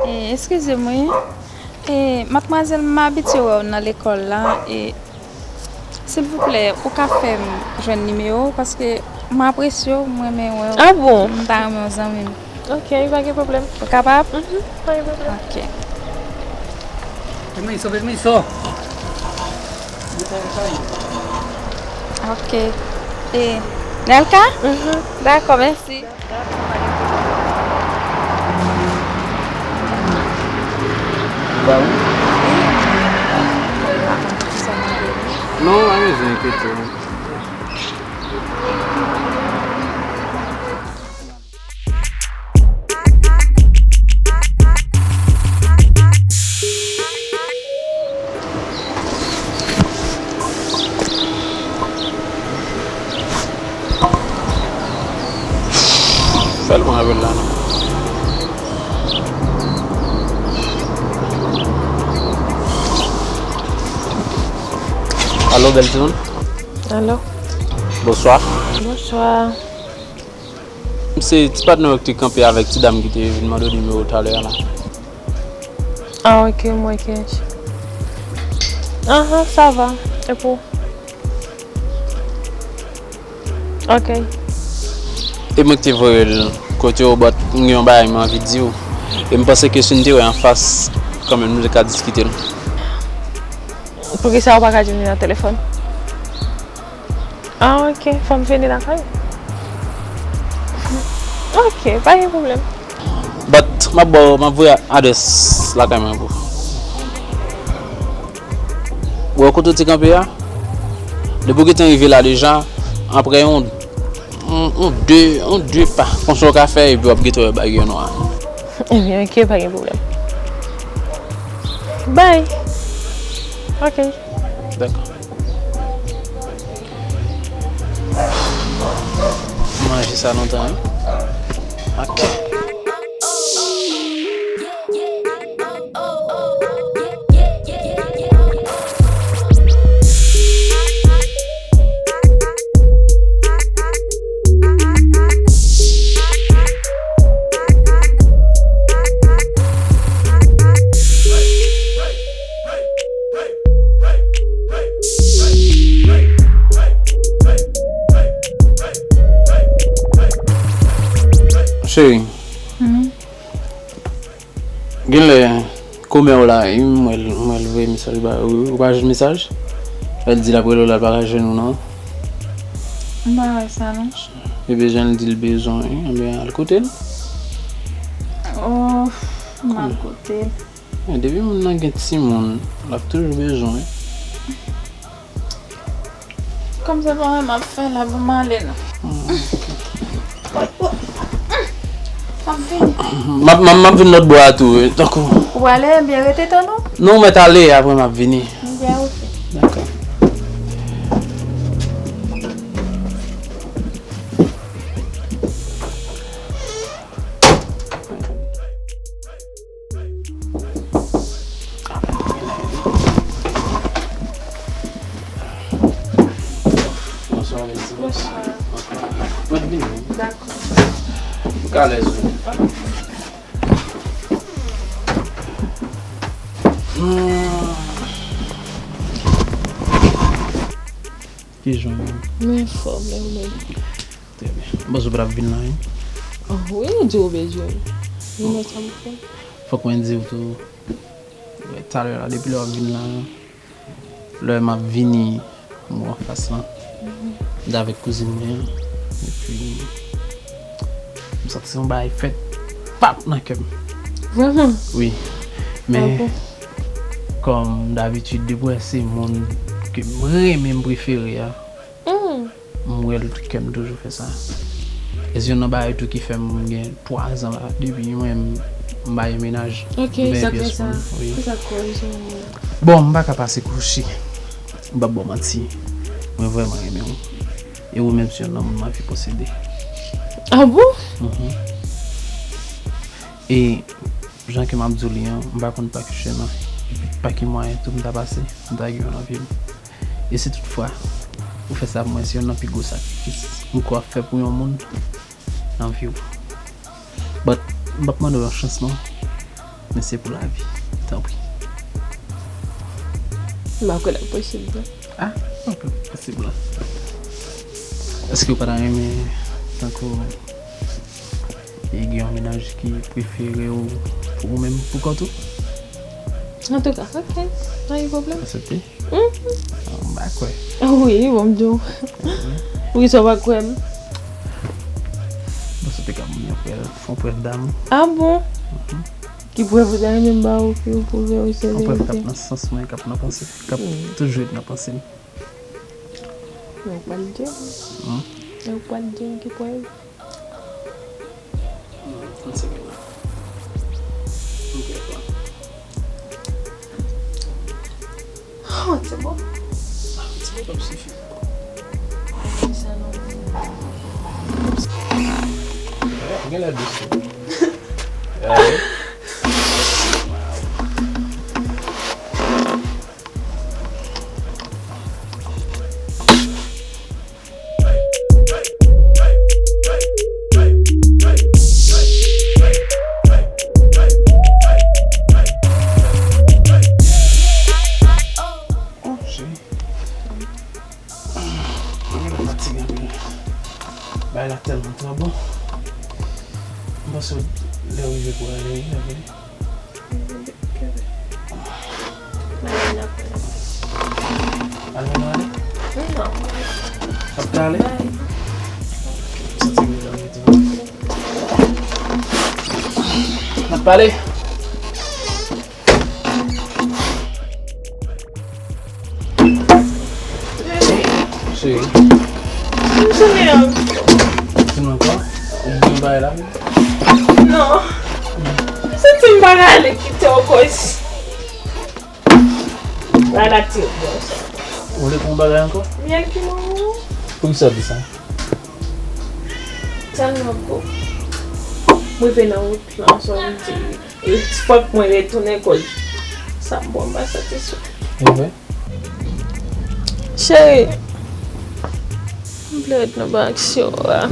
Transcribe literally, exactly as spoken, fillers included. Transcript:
E, eskize m, wi. E, madmwazèl, m abitye wè w nan lekòl la. E, silvouplè, ou ka fè m jwenn nimewo w, paske m apresye w, m renmen wè w. Ah bon? M ta renmen w zanmi m. Ok, pa gen pwoblèm. Ou kapab? Mhm, pa gen pwoblèm. Ok. Permiso, permiso. Ok. E, Nelka? Mhm. Dakò, mèsi. Non, pa bezwen enkyete w. Fè l pran apèl la non. Alo, bèl timoun. Alo. Bonswa. Bonswa. M se ti patnè w ki te kanpe avèk ti dam ki te vin mande w nimewo w talè a la. Ah, ok, m wè Kench. Ahan, sa va. E pou? Ok. E mwen ki te voye l kote w, but m gen yon bagay m anvi di w. E m panse ke si n te wè anfas, kanmenm nou te ka diskite l. Poukisa ou pa ka di m li nan telefòn? Ah, ok. Fò m vini lakay ou. Ok, pa gen pwoblèm. But, m ap ba w, m ap voye adrès lakay mwen pou ou. Ou wè kote w te kanpe a? Depi w gentan rive la deja, apre yon, yon, yon de, yon de pa, konsa w ka fè, epi w ap gentan wè baryè nwa a. Ebyen, ok, pa gen pwoblèm. Bye. Ok. Dakò. Manje sa lontan, wi. Ok. Cheri, genlè kòmè w la, m wè l, m wè l voye mesaj ba ou, ou pa jwenn mesaj? Lè l di l ap rele w la, l pa ka jwenn ou non. M pa wè sa non. Ebyen jan l di l bezwen w, ebyen al kote l. Oh, m al kote l. Men depi moun nan gen timoun, l ap toujou bezwen w. Kòm se pa mwen m ap fè la, bon m ale non. M ap vini. M ap, m ap, m ap vin lòt bò a tou, wi, tankou. Ou prale, ebyen rete tann ou? Non, ou mèt ale, apre m ap vini. Ebyen, ok. Dakò. Bonswa, mèsi. Bonswa. Mwen vini. Dakò. Ou ka alèz, wi. Hmm. Kijan w ye? Mwen anfòm, e ou menm? Trè byen. M panse w pa t ap vin la, wi. Oh, wi, ou di w bezwen m. Vin wè sa m fè. Fòk mwen di w tou, wè, talè la, depi lè w ap vin la, lè m ap vini, m wè w anfas lan. Mhm. M t avèk kouzin mwen an. Epi, m santi se yon bagay fèt pap nan kè m. Vrèman? Wi. Men, ah bon? Kòm dabitid, depi w wè se moun ke m renmen, m prefere a, hmm, m wè l, kè m toujou fè sa. E se youn nan bagay tou ki fè m gen twa zan la, depi mwen m, m bay mennaj. Ok, m bay sa k fè pyès sa? Moun, wi. Sa k koz ou? Bon, m pa ka pase kouche. M p ap ba w manti. Mwen vrèman renmen w. E ou menm se youn nan moun m anvi posede. Ah bon? Mhm. E jan ke m ap di w li an, m pa konn pa ki chemen, epi pa ki mwayen tou m ta pase, m ta gen yon nan vi m. E si toutfwa Ou fè sa pou mwen, se youn nan pi gwo sakrifis m kwè w ap fè pou yon moun nan vi w. But, m p ap mande w yon chans non, men se pou lavi, tanpri. M pa kwè l ap posib non. Ah, ok, posib la. Èske w pa ta renmen tankou e gen yon mennaj ki prefere w pou ou menm pou kont ou? Antouka, ok, pa gen pwoblèm. Aksepte? Mhm. Ah, m pa kwè. Wi, bon, m di w. Wi, sa w pa kwè m. Bon, sa te ka moun yon prèv, yon prèv damou. Ah bon? Mhm. Ki prèv ou ta renmen m ba ou pou w pwouve w se verite? Yon prèv k ap nan sans mwen, k ap nan panse, k ap toujou ret nan panse m. Men ou pral di m. Hmm? Men ou pral di m ki prèv? Yon ti segonn la. M gen tan. Oh, se bon. Ah, yon ti segonn ap sifi. Sa non. Ou gen lè dous wi. Gade. Oh, cheri. Mwen fatige anpil. Bagay la tèlman twò bon. M panse lè w rive pou w ale wi, ok? Ale nou ale? Non. Ap ka ale? Santi m dòmi tou. N ap pale? Cheri. M tounen ankò. Tounen ankò? Ou gen bagay la menm? Non. M santi m pa ka ale kite w ankò isi. Bagay la ti bon sa. Ou vle pou yon bagay ankò? Myèl ki mwen wi. Poukisa w di sa? Tèlman gou. M rive nan wout lan, sa m di. E fòk mwen retounen koz sa m bwè m pa satisfè. E vre? Cheri, m vle ret nan bak si w la.